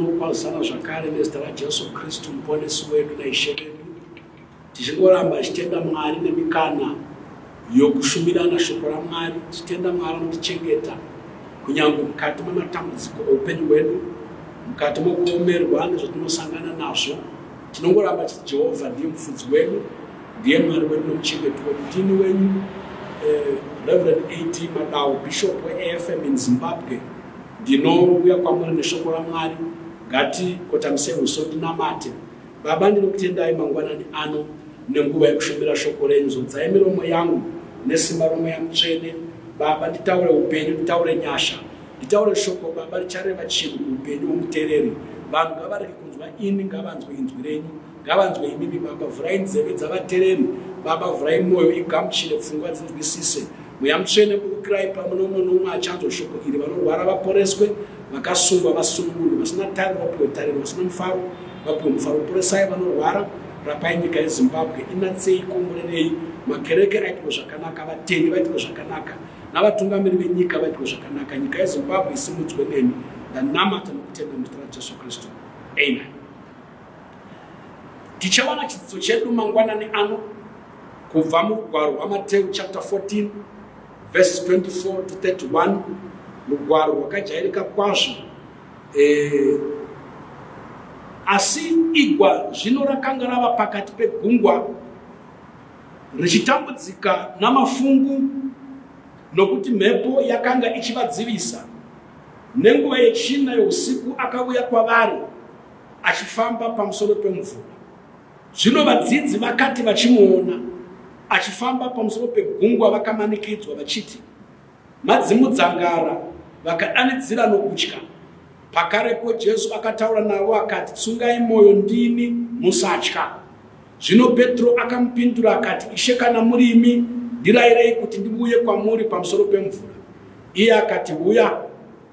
Tinokwazisana zvakare nezita raJesu Kristu muponesi wedu naIshe vedu. Tichingoramba tichitenda Mwari nemikana yokushumirana shoko raMwari, tichitenda Mwari anotichengeta kunyange mukati mematambudziko oupenyu hwedu, mukati mokuomerwa nezvatinosangana nazvo. Tinongoramba tichiti Jehovha ndiye mufudzi wedu, ndiye Mwari wedu nomuchengeti wedu. Ndini wenyu eh, Reverend AD Madawo, Bishop weAFM in Zimbabwe. Ndinouya kwamuri neshoko raMwari. Ngatikotamisei uso tinamate. Baba, ndinokutendai mangwanani ano nenguva yekushumira shoko renyu. Zodzai miromo yangu nesimba roMweya Mutsvene. Baba, nditaure upenyu, nditaure nyasha, nditaure shoko, Baba, richareva chinhu kuupenyu hwomutereri. Vanhu ngavarege kunzwa ini, ngavanzwe inzwi renyu. Ngavanzwe imimi, Baba. Vhurai nzeve dzavatereri. Baba, vhurai mwoyo igamuchire, pfungwa dzinzwisise. Mweya Mutsvene, burukirai pamwe noumwe noumwe achanzwa shoko iri. Vanorwara vaporeswe, vakasungwa vasunungurwe, vasina tariro vapiwe tariro, vasina mufaro vapiwe mufaro. Poresai vanorwara, rapai nyika yeZimbabwe, inatsei, komborerei makereke aitwe zvakanaka, vatendi vaitwe zvakanaka, navatungamiri venyika vaitwe zvakanaka. Nyika yeZimbabwe isimudzwe nemi. Ndanamata nokutenda muzita raJesu Kristu. Amen. Tichawana chidzidzo chedu mangwanani ano kubva murugwaro rwaMateu chapter 14 verses 24 to 31, rugwaro rwakajairika kwazvo. E, asi igwa zvino rakanga rava pakati pegungwa richitambudzika namafungu nokuti mhepo yakanga ichivadzivisa. Nenguva yechina yousiku akauya kwavari achifamba pamusoro pemvura. Zvino vadzidzi vakati vachimuona achifamba pamusoro pegungwa, vakamanikidzwa vachiti, Madzimudzangara! Vakadanidzira nokutya. Pakarepo Jesu akataura navo akati, Tsungai mwoyo, ndini, musatya. Zvino Petro akamupindura akati, Ishe, kana muri imi, ndirayirei kuti ndiuye kwamuri pamusoro pemvura. Iye akati, Uya.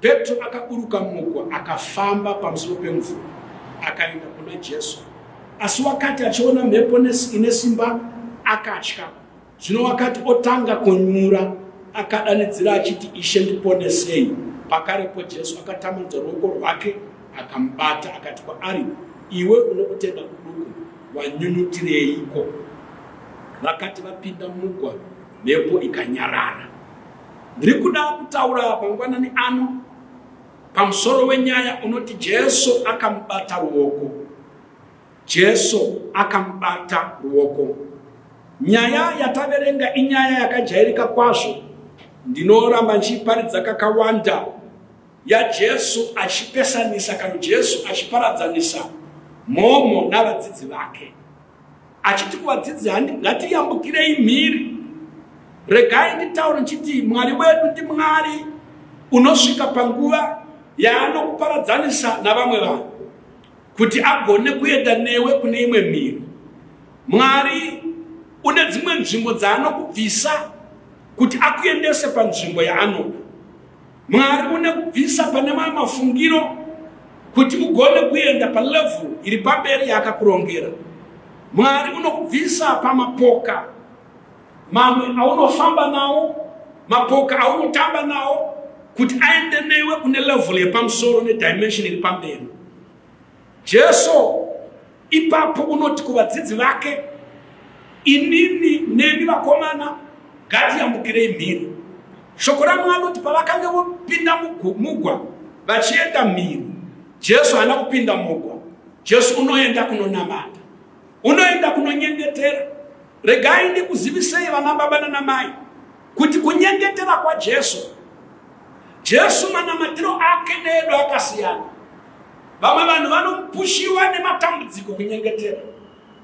Petro akaburuka mugwa akafamba pamusoro pemvura akaenda kuna Jesu. Asi wakati achiona mhepo ine simba akatya. Zvino wakati otanga kunyura akadanidzira achiti, Ishe, ndiponesei! Pakarepo Jesu akatambanudza ruoko rwake akamubata akati kwaari, Iwe unokutenda kuduku, wanyunyutireiko? Vakati vapinda mugwa, mhepo ikanyarara. Ndiri kuda kutaura mangwanani ano pamusoro wenyaya unoti Jesu akamubata ruoko. Jesu akamubata ruoko. Nyaya yataverenga inyaya yakajairika kwazvo. Ndinoramba ndichiiparidza kakawanda yaJesu achipesanisa kana Jesu achiparadzanisa mhomho navadzidzi vake. Achiti kuvadzidzi handi ngatiyambukirei mhiri. Regai nditaure ndichiti Mwari wedu ndiMwari unosvika panguva yaanokuparadzanisa navamwe vanhu kuti agone kuenda newe kune imwe mhiri. Mwari une dzimwe nzvimbo dzaanokubvisa kuti akuendese panzvimbo yaanoda. Mwari une kubvisa pane mamwe mafungiro kuti ugone kuenda palevel iri pamberi yaakakurongera. Mwari unokubvisa pamapoka mamwe aunofamba nawo, mapoka aunotamba nawo kuti aende newe kune level yepamusoro nedimension iri pamberi. Jesu ipapo unoti kuvadzidzi vake, inini nemi vakomana ngatiyambukirei mhiri. Shoko raMwari rinoti pavakange vopinda mugwa vachienda mhiri, Jesu haana kupinda mugwa. Jesu unoenda kunonamata, unoenda kunonyengetera. Regai ndikuzivisei vana baba nana mai kuti kunyengetera kwaJesu, Jesu manamatiro ake needu akasiyana. Vamwe vanhu vanopushiwa nematambudziko kunyengetera.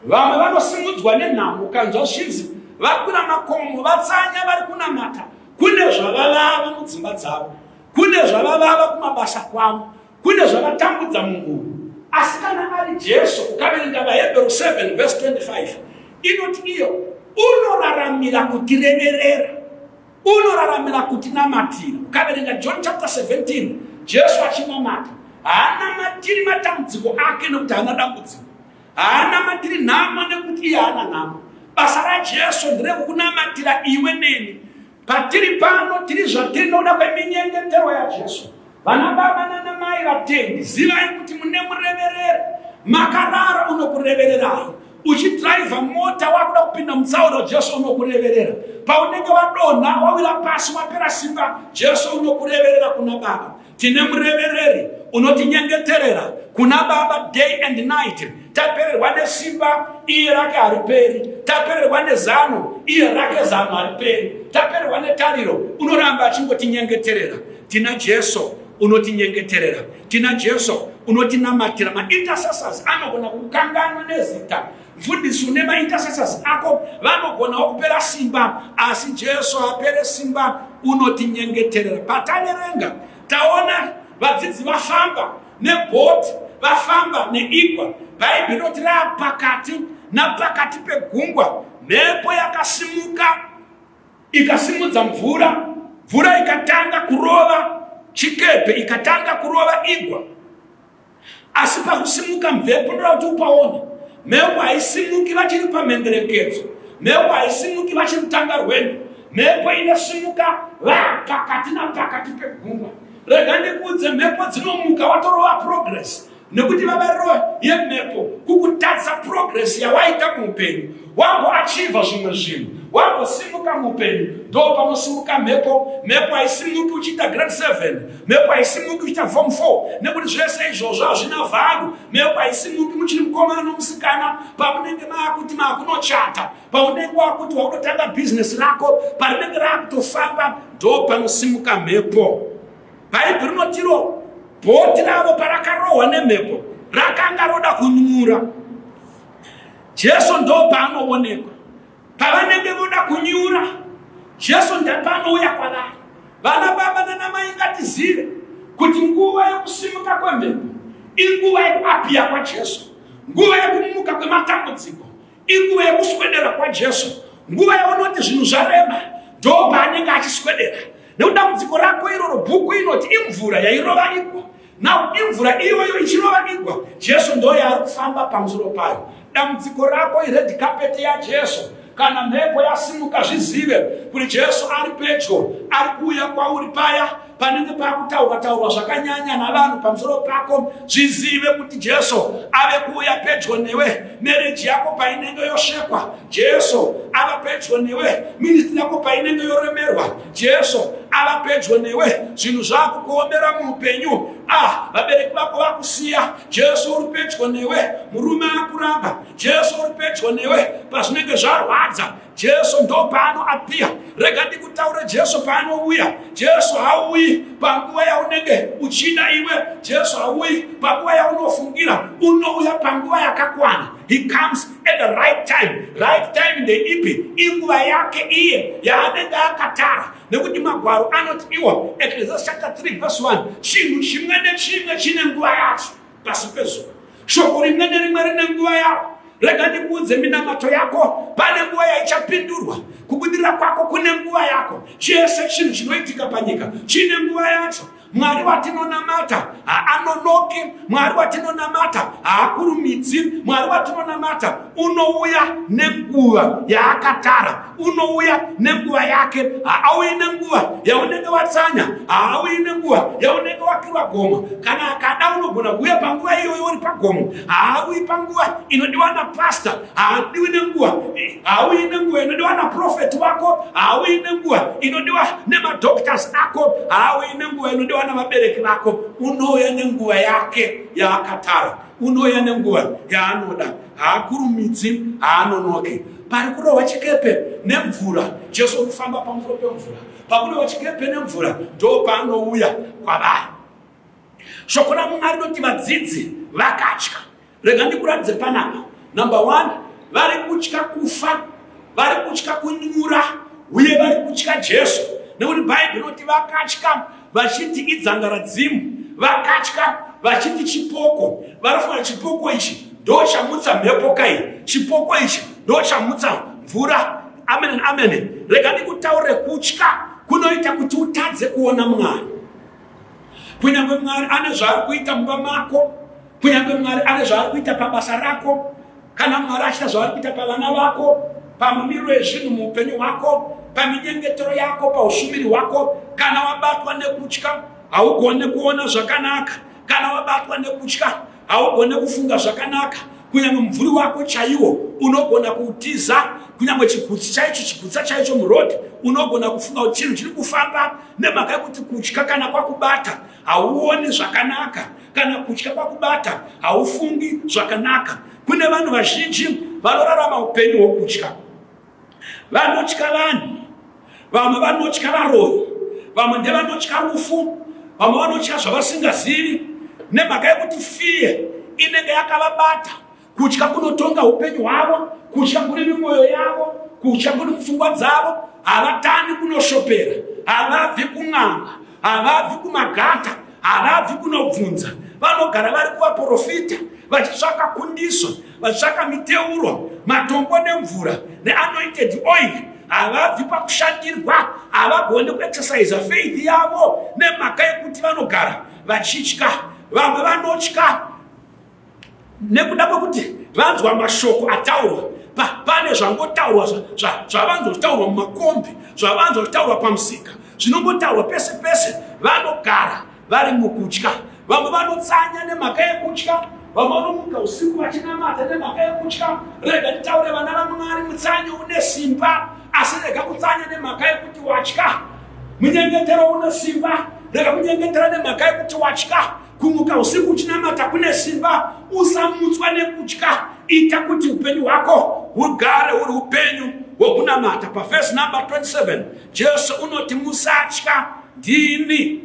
Vamwe vanosimudzwa nenhamo ukanzwa zvichinzi vakwira makomo vatsanya vari kunamata. Kune zvavavava mudzimba dzavo, kune zvavavava kumabasa kwavo, kune zvavatambudza mumhuri. Asi kana ari Jesu, ukaverenga vaHebheru 7 vhesi 25 inoti iyo unoraramira kutireverera. Unoraramira kutinamatira. Ukaverenga John chapter 17, Jesu achinamata, haanamatiri matambudziko ake nekuti haana dambudziko. Haanamatiri nhamo nekuti iye haana nhamo. Basa raJesu nderekukunamatira iwe neni. Patiri pano tiri zvatiri nokuda kweminyengetero yaJesu. Vana baba nana mai namai vatendi, zivai kuti mune murevereri. Makarara unokurevererai. Uchidhiraivha mota wakuda kupinda mutsauro, Jesu unokureverera. Paunenge wadonha, wawira pasi, wapera simba, Jesu unokureverera kuna Baba. Tine murevereri unotinyengeterera kuna Baba day and night. Tapererwa nesimba, iye rake hariperi. Tapererwa nezano, iye rake zano hariperi. Tapererwa netariro, unoramba achingotinyengeterera. Tina Jesu unotinyengeterera. Tina Jesu unotinamatira. Maintercessors anogona kukanganwa nezita. Mfundisi une maintercessors ako vanogonawo kupera simba, asi Jesu apere simba, unotinyengeterera. Pataverenga taona vadzidzi vafamba nebhoti, vafamba neigwa. Bhaibheri rinoti raapakati napakati pegungwa, mhepo yakasimuka ikasimudza mvura, mvura ikatanga kurova chikepe, ikatanga kurova igwa. Asi pakusimuka mhepo, ndoda kuti upaone, mhepo haisimuki vachiri pamhenderekedzo, mhepo haisimuki vachiri kutanga rwendo, mhepo inosimuka vapakati napakati pegungwa. Rega ndikuudze, mhepo dzinomuka watorova progress, nekuti vavariro yemhepo kukutadza progress yawaita muupenyu. Wamboachivha zvimwe zvinhu, wambosimuka muupenyu, ndo panosimuka mhepo. Mhepo haisimuki uchiita grade 7, mhepo haisimuki uchiita form 4, nekuti zvese izvozvo hazvina value. Mhepo haisimuki muchiri mukomana nomusikana. Pamunenge maakuti maakunochata, paunenge wakuti waunotanga bhizinesi rako, parinenge raakutofamba, ndo panosimuka mhepo. Bhaibheri rinotiro bhoti ravo parakarohwa nemhepo, rakanga roda kunyura, Jesu ndo paanoonekwa. Pavanenge voda kunyura, Jesu ndapaanouya kwavari. Vana baba nanamai, ngatizive kuti nguva yekusimuka kwemhepo inguva yekuappear kwaJesu. Nguva yekumuka kwematambudziko inguva yekuswedera kwaJesu. Nguva yaunoti zvinhu zvarema, ndo paanenge achiswedera nekuti dambudziko rako iroro, bhuku inoti imvura yairova igwa. Now imvura iyoyo ichirova igwa, Jesu ndo yaari kufamba pamusoro payo. Dambudziko rako ired carpet yaJesu. Kana mhepo yasimuka, zvizive kuti Jesu ari pedyo, ari kuuya kwauri. Paya panenge pakutaurwa taurwa zvakanyanya navanhu pamusoro pako, zvizive kuti Jesu ave kuuya pedyo newe. Marriage yako painenge yoshekwa, Jesu ava pedyo newe. Ministry yako painenge yoremerwa, Jesu ava pedyo newe. Zvinhu zvakukuomera muupenyu, ah, vabereki vako vakusiya, Jesu uri pedyo newe. Murume akuramba, Jesu uri pedyo newe. Pazvinenge zvarwadza, Jesu ndo paanoappear. Rega ndikutaure, Jesu paanouya, Jesu hauyi panguva yaunenge uchida iwe. Jesu hauyi panguva yaunofungira. Unouya panguva yakakwana. He comes at the right time. Right time ndeipi? Inguva yake iye yaanenge akatara, nekuti magwaro anoti iwo, Ecclesiastes chapter 3 verse 1, chinhu chimwe nechimwe chine nguva yacho pasi pezuva. Shoko rimwe nerimwe rine nguva yaro. Rega ndikuudze, minamato yako pane nguva yaichapindurwa. Kubudirira kwako kune nguva yako. Chese chinhu chinoitika panyika chine nguva yacho. Mwari watinonamata haanonoki. Mwari watinonamata haakurumidzi. Mwari watinonamata unouya nenguva yaakatara, unouya nenguva yake. Haauyi nenguva yaunenge watsanya, haauyi nenguva yaunenge wakirwa gomo. Kana akada, unogona kuuya panguva iyoyo uri pagomo. Haauyi panguva inodiwa napastor, haadiwi nenguva, haauyi nenguva inodiwa naprofeti wako, haauyi nenguva inodiwa nemadoctors ako, haauyi nenguva inodiwa navabereki vako. Unouya nenguva yake yaakatara, unouya nenguva yaanoda. Haakurumidzi, haanonoki. Pari kurohwa chikepe nemvura, Jesu uri kufamba pamusoro pemvura. Pakurohwa chikepe nemvura, ndo paanouya kwavari. Shoko raMwari rinoti vadzidzi vakatya. Rega ndikuratidze panapa. Number one, vari kutya kufa, vari kutya kunyura, uye vari kutya Jesu, nekuti Bhaibheri rinoti vakatya vachiti idzangaradzimu, vakatya vachiti chipoko. Vanofunga chipoko ichi ndo chamutsa mhepo kai, chipoko ichi ndo chamutsa mvura. Amen and amen. Rega ndikutaurire, kutya kunoita kuti utadze kuona Mwari. Kunyange Mwari ane zvaari kuita mumba mako, kunyange Mwari ane zvaari kuita pabasa rako, kana Mwari achiita zvaari kuita pavana vako, pamamiriro ezvinhu muupenyu hwako, paminyengetero yako, paushumiri hwako, kana wabatwa nekutya, haugone kuona zvakanaka. Kana wabatwa nekutya, haugone kufunga zvakanaka. Kunyange mumvuri wako chaiwo unogona kuutiza. Kunyange chigutsi chaicho, chigutsa chaicho muroad, unogona kufunga kuti chinhu chiri kufamba, nemhaka yekuti kutya kana kwakubata hauoni zvakanaka. Kana kutya kwakubata haufungi zvakanaka. Kune vanhu vazhinji vanorarama upenyu hwokutya. Vanotya vanhu, vamwe vanotya varoyi, vamwe ndevanotya rufu, vamwe vanotya zvavasingazivi, nemhaka yekuti fear inenge yakavabata. Kutya kunotonga upenyu hwavo, kutya kuri mumwoyo yavo, kutya kuri mupfungwa dzavo. Havatani kunoshopera, havabvi kun'anga, havabvi kumagata, havabvi kunobvunza. Vanogara vari kuvaprofita vachitsvaka kundiso, vachitsvaka miteuro, matombo nemvura neanointed oil. Havabvi pakushandirwa, havagoni kuexercisa faith yavo nemhaka yekuti vanogara vachitya. Vamwe vanotya nekuda kwekuti vanzwa mashoko ataurwa. Pane zvangotaurwa, zvavanzwa zvitaurwa mumakombi, zvavanzwa zvitaurwa pamusika, zvinongotaurwa pese pese. Vanogara vari mukutya. Vamwe vanotsanya nemhaka yekutya. Vamwe vanomuka usiku vachinamata nemhaka yekutya. Rega nditaure, vana vaMwari, mutsanyo une simba, asi rega kutsanya nemhaka yekuti watya. Munyengetero une simba, rega kunyengetera nemhaka yekuti watya. Kumuka usiku uchinamata kune simba. Usamutswa nekutya. Ita kuti upenyu hwako hugare huri upenyu hwokunamata. Pavhesi number 27, Jesu unoti, "Musatya, ndini.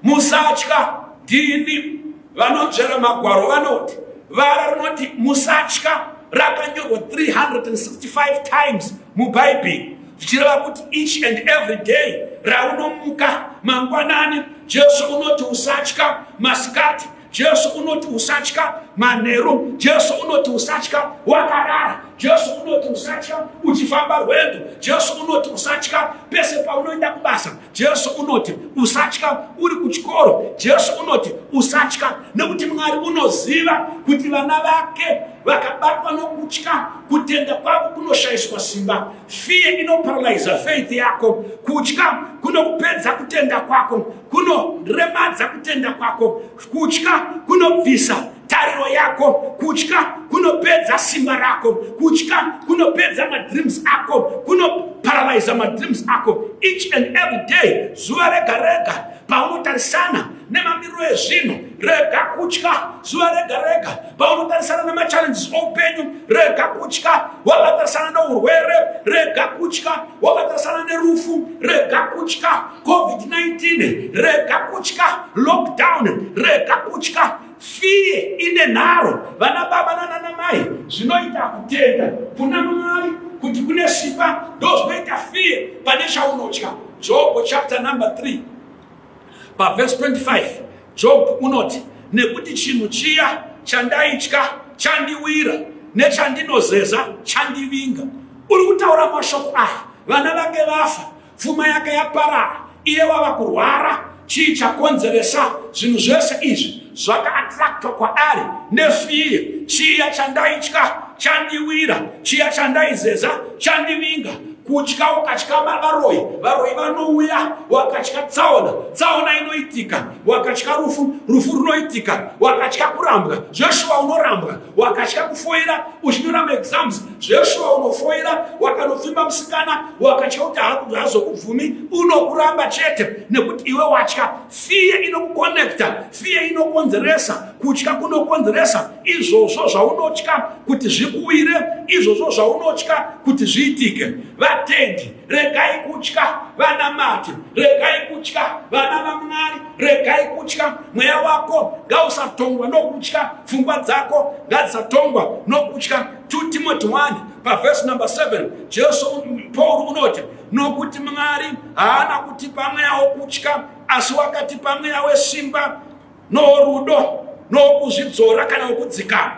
Musatya, ndini." Vanonzvera magwaro vanoti vara rinoti "musatya" rakanyorwa 365 times muBhaibheri, zvichireva kuti each and every day raunomuka mangwanani, Jesu unoti, "Usatya." Masikati, Jesu unoti, "Usatya." Manheru, Jesu unoti, "Usatya." Wakarara, Jesu unoti, "Usatya." Uchifamba rwendo, Jesu unoti, "Usatya." Pese paunoenda kubasa, Jesu unoti, "Usatya." Uri kuchikoro, Jesu unoti, "Usatya," nekuti Mwari unoziva kuti vana vake vakabatwa nokutya, kutenda kwavo kunoshayiswa simba. Fear inoparalyza faith yako. Kutya kunokupedza kutenda kwako, kunoremadza kutenda kwako. Kutya kunobvisa tariro yako. Kutya kunopedza simba rako. Kutya kunopedza madreams ako, kunoparalyza madreams ako. Each and every day, zuva rega rega, paunotarisana nemamiriro ezvinhu, rega kutya. Zuva rega rega paunotarisana nemachallenges oupenyu, rega kutya. Wakatarisana neurwere, rega kutya. Wakatarisana nerufu, rega kutya. COVID-19, rega kutya. Lockdown, rega kutya. Fear ine nharo, vana baba nanana mai. Zvinoita kutenda kuna Mwari kuti kune simba, ndo zvinoita fear pane chaunotya. Job chapter number 3, pavhesi 25, Job unoti, "Nekuti chinhu chiya chandaitya chandiwira, nechandinozeza chandivinga." Uri kutaura mashoko aya, vana vake vafa, pfuma yake yaparara, iye wava kurwara. Chii chakonzeresa zvinhu zvese izvi? Zvakaattractwa kwaari nefear. "Chiya chandaitya chandiwira, chiya chandaizeza chandivinga." Kutya, ukatya varoyi, varoyi vanouya. Wakatya tsaona, tsaona inoitika. Wakatya rufu, rufu runoitika. Wakatya kurambwa, zveshuwa unorambwa. Wakatya kufoira uchinyora maexams, zveshuwa unofoira. Wakanopfimba musikana, wakatya kuti haazokubvumi, unokuramba chete, nekuti iwe watya. Fear inokuconnecta, fear inokonzeresa. Kutya kunokonzeresa izvozvo zvaunotya kuti zvikuwire, izvozvo zvaunotya kuti zviitike. Vatendi, regai kutya. Vanamati, regai kutya. Vana vaMwari, regai kutya. Mweya wako ngausatongwa nokutya, pfungwa dzako ngadzisatongwa nokutya. 2 Timothy 1, pavhesi number 7, Jesu, Paul unoti, "Nokuti Mwari haana kutipa mweya wokutya, asi wakatipa mweya wesimba norudo nowokuzvidzora kana wokudzikama."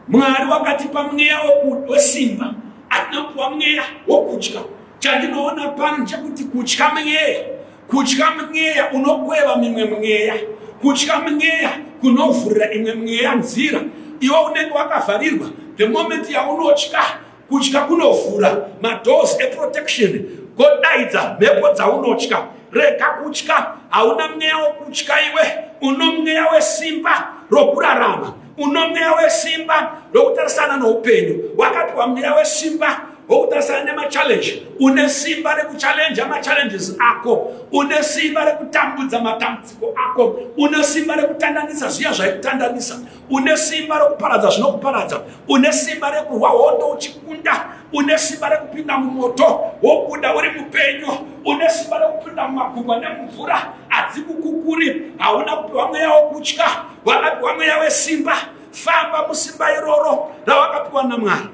Mwari wakatipa mweya wesimba, hatina kupiwa mweya wokutya. Chandinoona pano ndechekuti kutya mweya, kutya mweya unokweva mimwe mweya. Kutya mweya kunovhurira imwe mweya nzira. Iwe unenge wakavharirwa, the moment yaunotya, kutya kunovhura madoors eprotection, kodaidza mhepo dzaunotya. Rega kutya. Hauna mweya wokutya iwe. Uno mweya wesimba rokurarama, uno mweya wesimba rokutarisana noupenyu. Wakapiwa mweya wesimba wokutarisana nemachallenge. Une simba rekuchallenja machallenges ako, une simba rekutambudza matambudziko ako, une simba rekutandanisa zviya zvaikutandanisa, une simba rekuparadza zvinokuparadza, une simba rekurwa hondo uchikunda, une simba rekupinda mumoto wobuda uri mupenyu, une simba rekupinda mumakungwa nemumvura hadzikukukuri. Hauna kupiwa mweya wokutya, wakapiwa mweya wesimba. Famba musimba iroro rawakapiwa naMwari.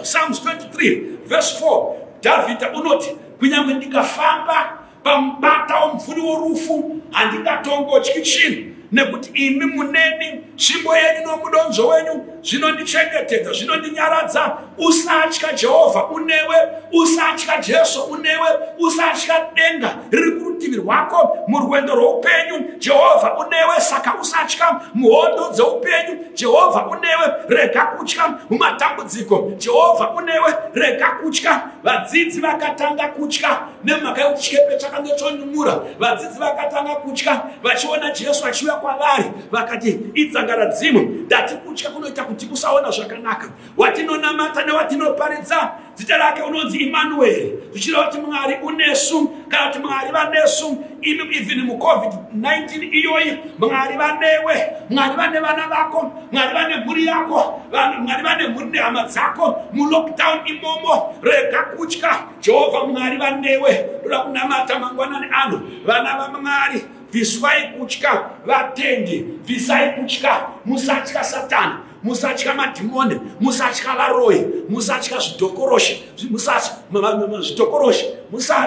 Psalms 23 verse 4, Dhavhidha unoti, "Kunyange ndikafamba pamupata womumvuri worufu, handingatongotyi chinhu, nekuti imi muneni, tsvimbo yenyu nomudonzvo wenyu zvinondichengetedza, zvinondinyaradza." Usatya, Jehovha unewe. Usatya, Jesu unewe. Usatya, denga riri kurutivi rwako murwendo rwoupenyu. Jehovha unewe, saka usatya muhondo dzeupenyu. Jehovha unewe, rega kutya mumatambudziko. Jehovha unewe, rega kutya. Vadzidzi vakatanga kutya nemhaka yekuti chikepe chakange chonyumura. Vadzidzi vakatanga kutya vachiona Jesu achiuya kwavari, vakati, "Idzangaradzimu." Ndati kutya kunoita kuti usaona zvakanaka. Watinonamata newatinoparidza, zita rake unonzi Imanueri, zvichireva kuti Mwari unesu, kana kuti Mwari vanesu. Imi, even muCOVID-19 iyoyi, Mwari vanewe, Mwari vane vana vako, Mwari vane mhuri yako, Mwari vane mhuri nehama dzako mulockdown imomo. Rega kutya, Jehovha Mwari vanewe. Ndoda kunamata mangwanani ano. Vana vaMwari, bviswai kutya. Vatendi, bvisai kutya. Musatya Satani, musatya madhimoni, musatya varoyi, musatya zvidhokoroshi, zvidhokoroshi,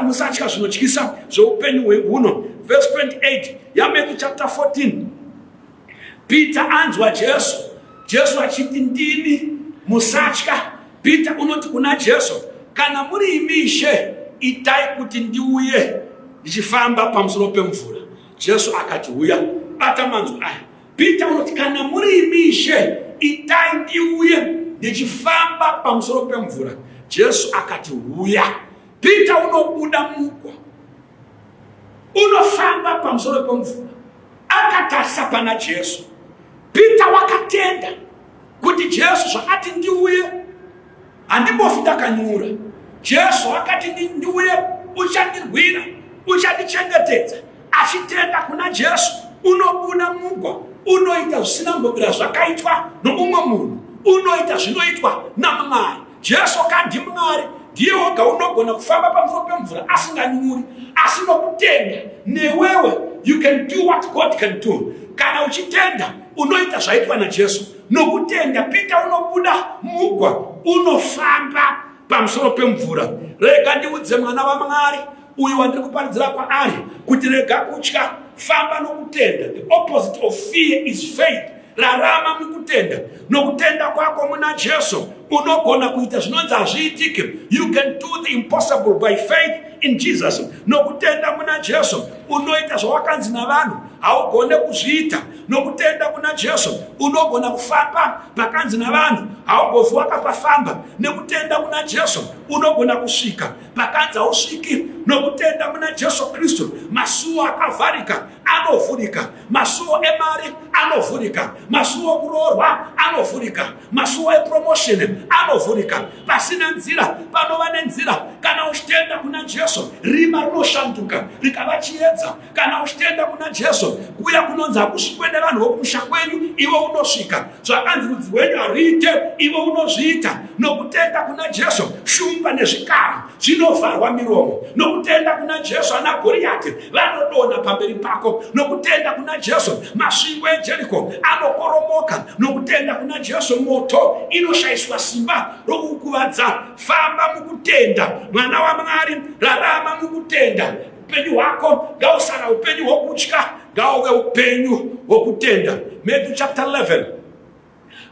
musatya zvinotyisa zveupenyu huno. Verse 28 yaMatthew chapter 14, Peter anzwa Jesu, Jesu achiti, "Ndini, musatya." Peter unoti kuna Jesu, "Kana muri imi, Ishe, itai kuti ndiuye ndichifamba pamusoro pemvura." Jesu akati, "Uya." Bata manzwi aya. Peter unoti, "Kana muri imi, Ishe, itai ndiuye ndichifamba pamusoro pemvura." Jesu akati, "Uya." Peter unobuda mugwa, unofamba pamusoro pemvura akatarisa pana Jesu. Peter wakatenda kuti Jesu zvakati ndiuye, handimbofi ndakanyura. Jesu akati ndiuye, uchandirwira, uchandichengetedza. Achitenda kuna Jesu, unobuda mugwa, unoita zvisina mbobvira zvakaitwa noumwe munhu, unoita zvinoitwa naMwari. Jesu kandi Mwari, ndiye woga unogona kufamba pamusoro pemvura asinganyuri. Asi nokutenda, newewe you can do what God can do. Kana uchitenda, unoita zvaitwa naJesu. Nokutenda, Peter unobuda mugwa, unofamba pamusoro pemvura. Rega ndiudze mwana waMwari uyu wandiri kuparidzira kwaari kuti rega kutya, famba nokutenda. The opposite of fear is faith. Rarama mukutenda. Nokutenda kwako muna Jesu, unogona kuita zvinonzi hazviitiki. You can do the impossible by faith in Jesus. Nokutenda muna Jesu, unoita zvawakanzi navanhu haugone kuzviita. Nokutenda kuna Jesu, unogona kufamba pakanzi navanhu haugofi wakapafamba. Nekutenda kuna Jesu, unogona kusvika pakanzi hausviki. Nokutenda muna Jesu Kristu, masuo akavharika anovhurika. Masuo emari anovhurika, masuo okuroorwa anovhurika, masuo epromotion anovhurika. Pasina nzira panova nenzira kana uchitenda kuna Jesu. Rima rinoshanduka rikava chiedza kana uchitenda kuna Jesu. Kuya kunonzi hakusvikwe nevanhu vokumusha kwenyu, iwe unosvika. Zvakanzi rudzi rwenyu haruite, iwe unozviita. Nokutenda kuna Jesu, shumba nezvikara zvinovharwa miromo. Nokutenda kuna Jesu, ana Goriyati vanodonha pamberi pako. Nokutenda kuna Jesu, masvingo eJeriko anokoromoka. Nokutenda kuna Jesu, moto inoshayiswa simba rokukuvadza. Famba mukutenda, mwana waMwari. Rarama mukutenda. Upenyu hwako ngausara upenyu hwokutya, ngauve upenyu hwokutenda. Matthew chapter 11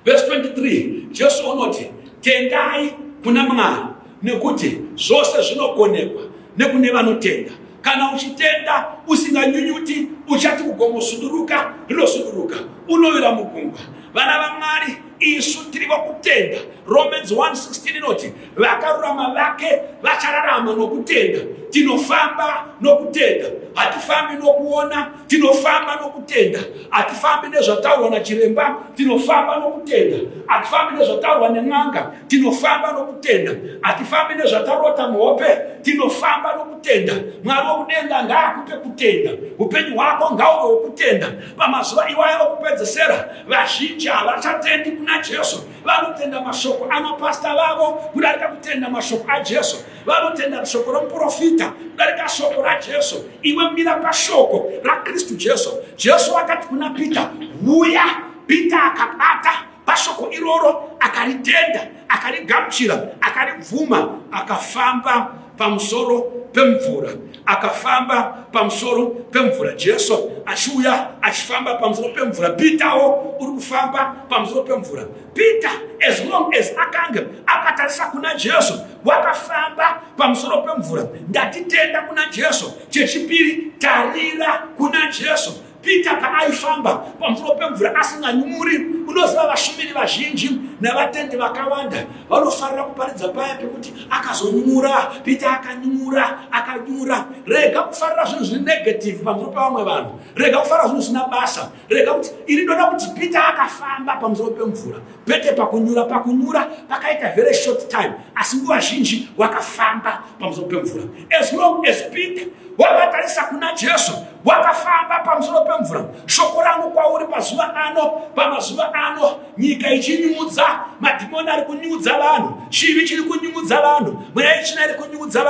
verse 23, Jesu unoti, "Tendai kuna Mwari, nekuti zvose zvinokonekwa nekune vanotenda." Kana uchitenda, Usinganyunyuti, uchati kugomo suduruka, rinosuduruka, unowira mugungwa. Vana vaMwari, isu tiri vokutenda. Romans 1:16 inoti vakarurama vake vachararama nokutenda. Tinofamba nokutenda, hatifambi nokuona. Tinofamba nokutenda, hatifambi nezvataurwa nachiremba. Tinofamba nokutenda, hatifambi nezvataurwa nen'anga. Tinofamba nokutenda, hatifambi nezvatarota muhope. Tinofamba nokutenda. Mwari wokudenga ngaakupe kutenda. Upenyu hwako ngauve hwokutenda. Pamazuva iwaya okupedzesera, vazhinji havachatendi kuna Jesu. Vanotenda mashoko anapasta vavo kudarika kutenda mashoko aJesu. Vanotenda shoko romuprofita kudarika shoko raJesu. Iwe mira pashoko raKristu Jesu. Jesu akati kuna Pita, huya. Pita akabata pashoko iroro, akaritenda, akarigamuchira, akaribvuma, akafamba pamusoro pemvura. Akafamba pamusoro pemvura. Jesu achiuya achifamba pamusoro pemvura. Pitawo uri kufamba pamusoro pemvura. Peter, as long as akange akatarisa kuna Jesu, wakafamba pamusoro pemvura. Ndatitenda kuna Jesu. Chechipiri, tarira kuna Jesu. Peter paaifamba pamusoro pemvura asinganyumuri, unoziva vashumiri vazhinji nevatendi vakawanda vanofarira kuparidza paya pekuti akazonyumura, Peter akanyumura, akanyura. Rega kufarira zvinhu zviri negative pamusoro pevamwe vanhu. Rega kufarira zvinhu zvisina basa. Rega kuti ini ndoda kuti Peter akafamba pamusoro pemvura, pete pakunyura. Pakunyura pakaita very short time, asi nguva zhinji wakafamba pamusoro pemvura. As long as Peter wakatarisa kuna Jesu, wakafamba pamusoro pemvura. Shoko rangu kwauri pazuva ano, pamazuva ano, nyika ichinyudza, madhimoni ari kunyudza vanhu, chivi chiri kunyudza vanhu, mweya yetsvina iri kunyudza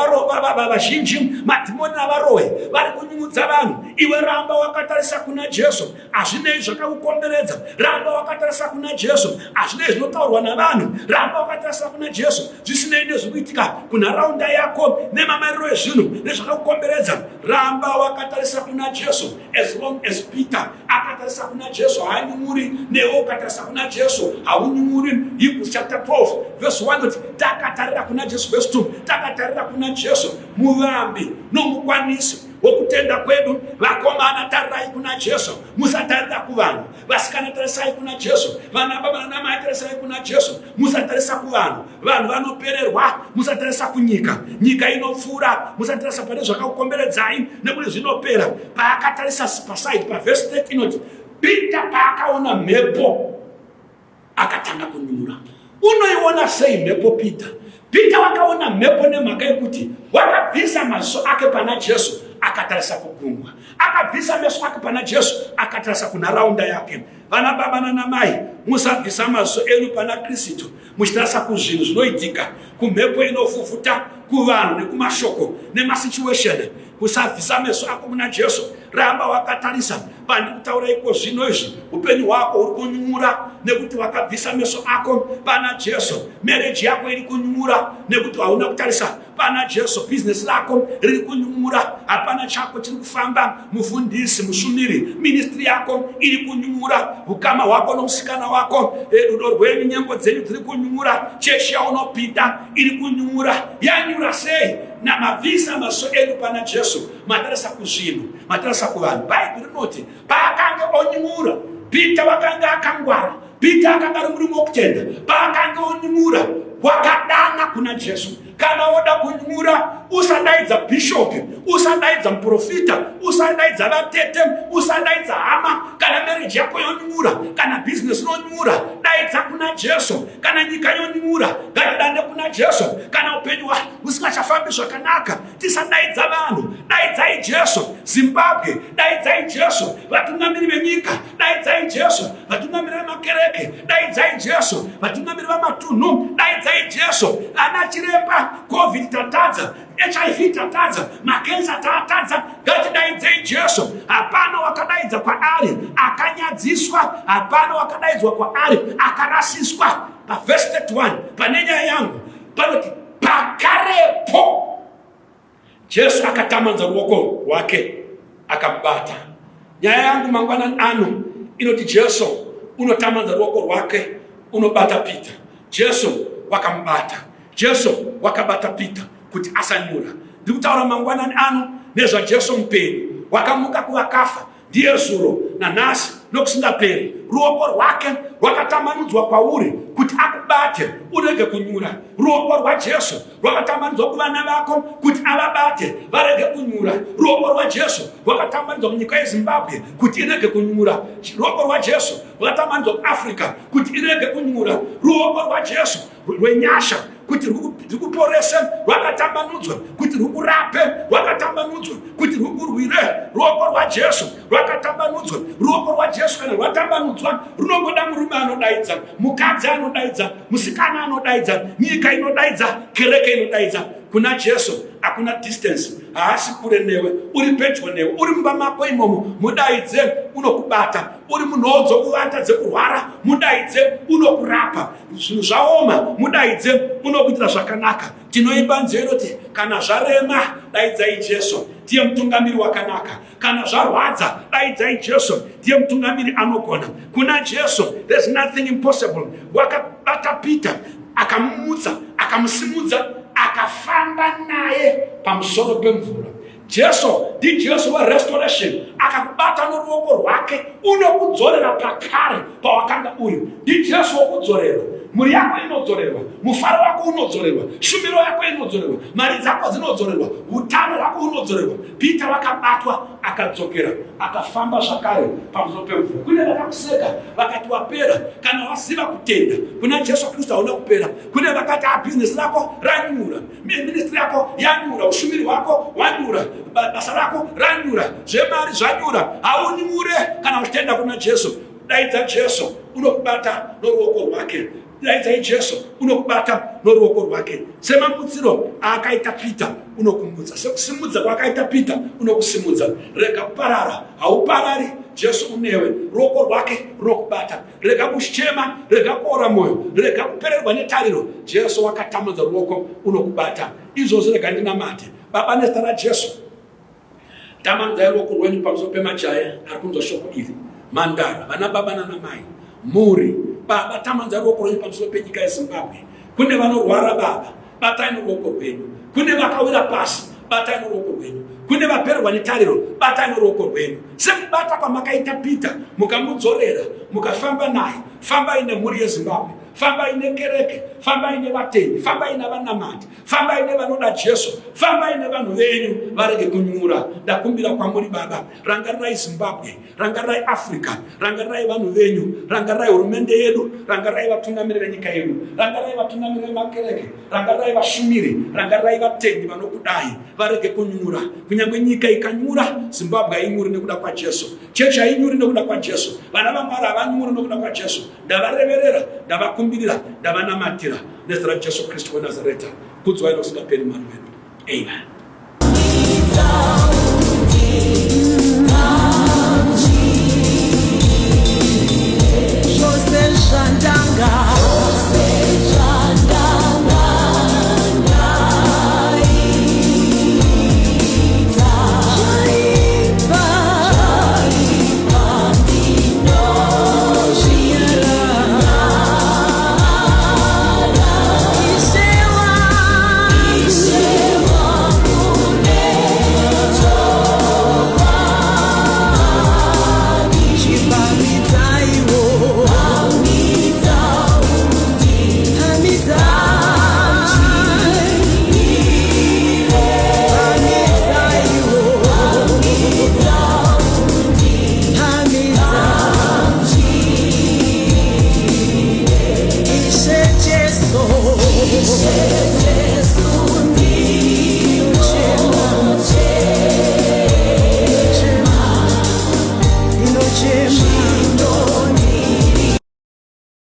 vazhinji, madhimoni navaroyi vari kunyudza vanhu. Iwe ramba wakatarisa kuna Jesu, hazvinei zvakakukomberedza. Ramba wakatarisa kuna Jesu, hazvinei zvinotaurwa navanhu. Ramba wakatarisa kuna Jesu, zvisinei nezvikuitika kunharaunda yako nemamariro ezvinhu nezvakakukomberedza. Ramba wakatarisa kuna Jesu. As long as Peter akatarisa kuna Jesu, haanyumuri. Newe ukatarisa kuna Jesu haunyumuri. Hebrews chapter 12 verse 1 kuti takatarira kuna Jesu. Verse 2, takatarira kuna Jesu, muvambi nomukwanisi wokutenda kwedu. Vakomana, tarirai kuna Jesu, musatarira kuvanhu. Vasikana, tarisai kuna Jesu. Vana baba nanamai, tarisai kuna Jesu, musatarisa kuvanhu. Vanhu vanopererwa. Musatarisa kunyika, nyika inopfuura. Musatarisa pane zvakakukomberedzai, nekuti zvinopera. Paakatarisa pasaidi, pavhesi 30 inoti Peter paakaona mhepo akatanga kunyura. Unoiona sei mhepo, Peter? Peter wakaona mhepo nemhaka yekuti wakabvisa maziso ake pana Jesu akatarisa kugungwa. Akabvisa meso ake pana Jesu akatarisa kunharaunda yake. Vana baba nanamai, musabvisa maziso enyu pana Kristu muchitarisa kuzvinhu zvinoitika, kumhepo inovhuvhuta, kuvanhu nekumashoko nemasituation. Kusabvisa meso ako kuna Jesu, ramba wakatarisa. Pandiri kutaura iko zvino izvi, upenyu hwako huri kunyura nekuti wakabvisa meso ako pana Jesu. Mereji yako iri kunyura nekuti hauna kutarisa pana Jesu. Bhizinesi rako riri kunyura, hapana chako chiri kufamba. Mufundisi, mushumiri, ministry yako iri kunyura. Ukama hwako nomusikana wako, rudo rwenyu, nyengo dzenyu dziri kunyura. Chechi yaunopinda iri kunyura. Yanyura sei? Namabvisa maso enyu pana Jesu, matarisa kuzvinhu, matarisa kuvanhu. Bhaibheri rinoti paakange onyura, Peter wakanga akangwara. Peter akanga ari murume wokutenda. Paakange onyura, wakadana kuna Jesu. Kana woda kunyura, usadaidza bhishopi, usadaidza muprofita, usadaidza vatete, usadaidza hama. Kana mereji yako yonyura, kana bhizinesi ronyura, daidza kuna Jesu. Kana nyika yonyura, ngatidane kuna Jesu. Kana upenyu husingachafambi zvakanaka, tisadaidza vanhu, daidzai Jesu. Zimbabwe, daidzai Jesu. Vatungamiri venyika, daidzai Jesu. Vatungamiri vemakereke, daidzai Jesu. Vatungamiri vamatunhu, daidzai Jesu. Ana chiremba, COVID tatadza, HIV tatadza, makensa tatadza, ngatidaidzei Jesu. Hapana wakadaidza kwaari akanyadziswa, hapana wakadaidzwa kwaari akarasiswa. Pavhesi 31 pane nyaya yangu panoti pakarepo Jesu akatamanza ruoko rwake akamubata. Nyaya yangu mangwanani ano inoti Jesu unotamanza ruoko rwake unobata Peter. Jesu wakamubata. Jesu wakabata Peter kuti asanyura. Ndiri kutaura mangwanani ano nezvaJesu mupenyu. Wakamuka kuvakafa, ndiye zuro nanhasi nokusingaperi. Ruoko rwake rwakatambanudzwa kwauri kuti akubate urege kunyura. Ruoko rwaJesu rwakatambanudzwa kuvana vako kuti avabate varege kunyura. Ruoko rwaJesu rwakatambanudzwa munyika yeZimbabwe kuti irege kunyura. Ruoko rwaJesu rwakatambanudzwa kuAfrica kuti irege kunyura. Ruoko rwaJesu rwenyasha kuti rwukuporese rwakatambanudzwa kuti rwukurape rwakatambanudzwa kuti rwukurwire. Ruoko rwaJesu rwakatambanudzwa. Ruoko rwaJesu kana rwatambanudzwa runongoda murume anodaidza, mukadzi anodaidza, musikana anodaidza, nyika inodaidza, kereke inodaidza. Kuna Jesu hakuna distance, haasi kure newe, uri pedyo newe, uri mumba mako imomo, mudaidze unokubata. Uri munhoo dzokuvata dzekurwara, mudaidze unokurapa. Zvinhu zvaoma, mudaidze unokuitira zvakanaka. Tinoimba nziyo inoti, kana zvarema daidzai Jesu, ndiye mutungamiri wakanaka. Kana zvarwadza daidzai Jesu, ndiye mutungamiri anogona. Kuna Jesu there's nothing impossible. Wakabata Peter, akamumutsa, akamusimudza, akafamba naye pamusoro pemvura. Jesu ndiJesu werestoration, akakubata noruoko rwake unokudzorera pakare pawakanga uri. NdiJesu wokudzorerwa. Mhuri yako inodzorerwa, mufaro wako unodzorerwa, shumiro yako inodzorerwa, mari dzako dzinodzorerwa, utano hwako hunodzorerwa. Peter wakabatwa akadzokera, akafamba zvakare pamusoro pemvura. Kune vakakuseka vakati wapera, kana waziva kutenda kuna Jesu Kristu hauna kupera. Kune vakati bhizinesi rako ranyura, ministry yako yanyura, ushumiri hwako hwanyura, basa rako ranyura, zvemari zvanyura. Haunyure kana uchitenda kuna Jesu. Daidza Jesu unokubata noruoko rwake. Daidzai Jesu unokubata noruoko rwake. Semamutsiro aakaita Peter unokumutsa, sekusimudza kwaakaita Peter unokusimudza. Rega kuparara, hauparari. Jesu unewe, ruoko rwake runokubata. Rega kuchema, rega kuora moyo, rega kupererwa netariro. Jesu wakatambanudza ruoko unokubata. Izvozvo rega ndinamate. Baba, nezita raJesu, tambanudzai ruoko rwenyu pamusoro pemajaya ari kunzwa shoko iri, mhandara, vana baba nana mai, mhuri. Baba, tambanudzai ruoko rwenyu pamusoro penyika yeZimbabwe. Kune vanorwara, Baba, batai noruoko rwenyu. Kune vakawira pasi, batai noruoko rwenyu. Kune vapererwa netariro, batai noruoko rwenyu. Sekubata kwamakaita Peter, mukamudzorera, mukafamba naye, fambai nemhuri yeZimbabwe, fambai nekereke, fambai nevatendi, fambai navanamati, fambai nevanoda Jesu, fambai nevanhu venyu varege kunyura. Ndakumbira kwamuri Baba, rangarirai Zimbabwe, rangarirai Africa, rangarirai vanhu venyu, rangarirai hurumende yedu, rangarirai vatungamiri venyika yedu, rangarirai vatungamiri vemakereke, rangarirai vashumiri, rangarirai vatendi vanokudai, varege kunyura. Kunyange nyika ikanyura, Zimbabwe hainyuri nekuda kwaJesu, chechi hainyuri nekuda kwaJesu, vana vaMwari havanyuri nekuda kwaJesu. Ndavareverera, ndavakumbirira, ndavanamatira nezita raJesu Kristu weNazareta. Kudzwai nokusingaperi Mwari wedu. Amen.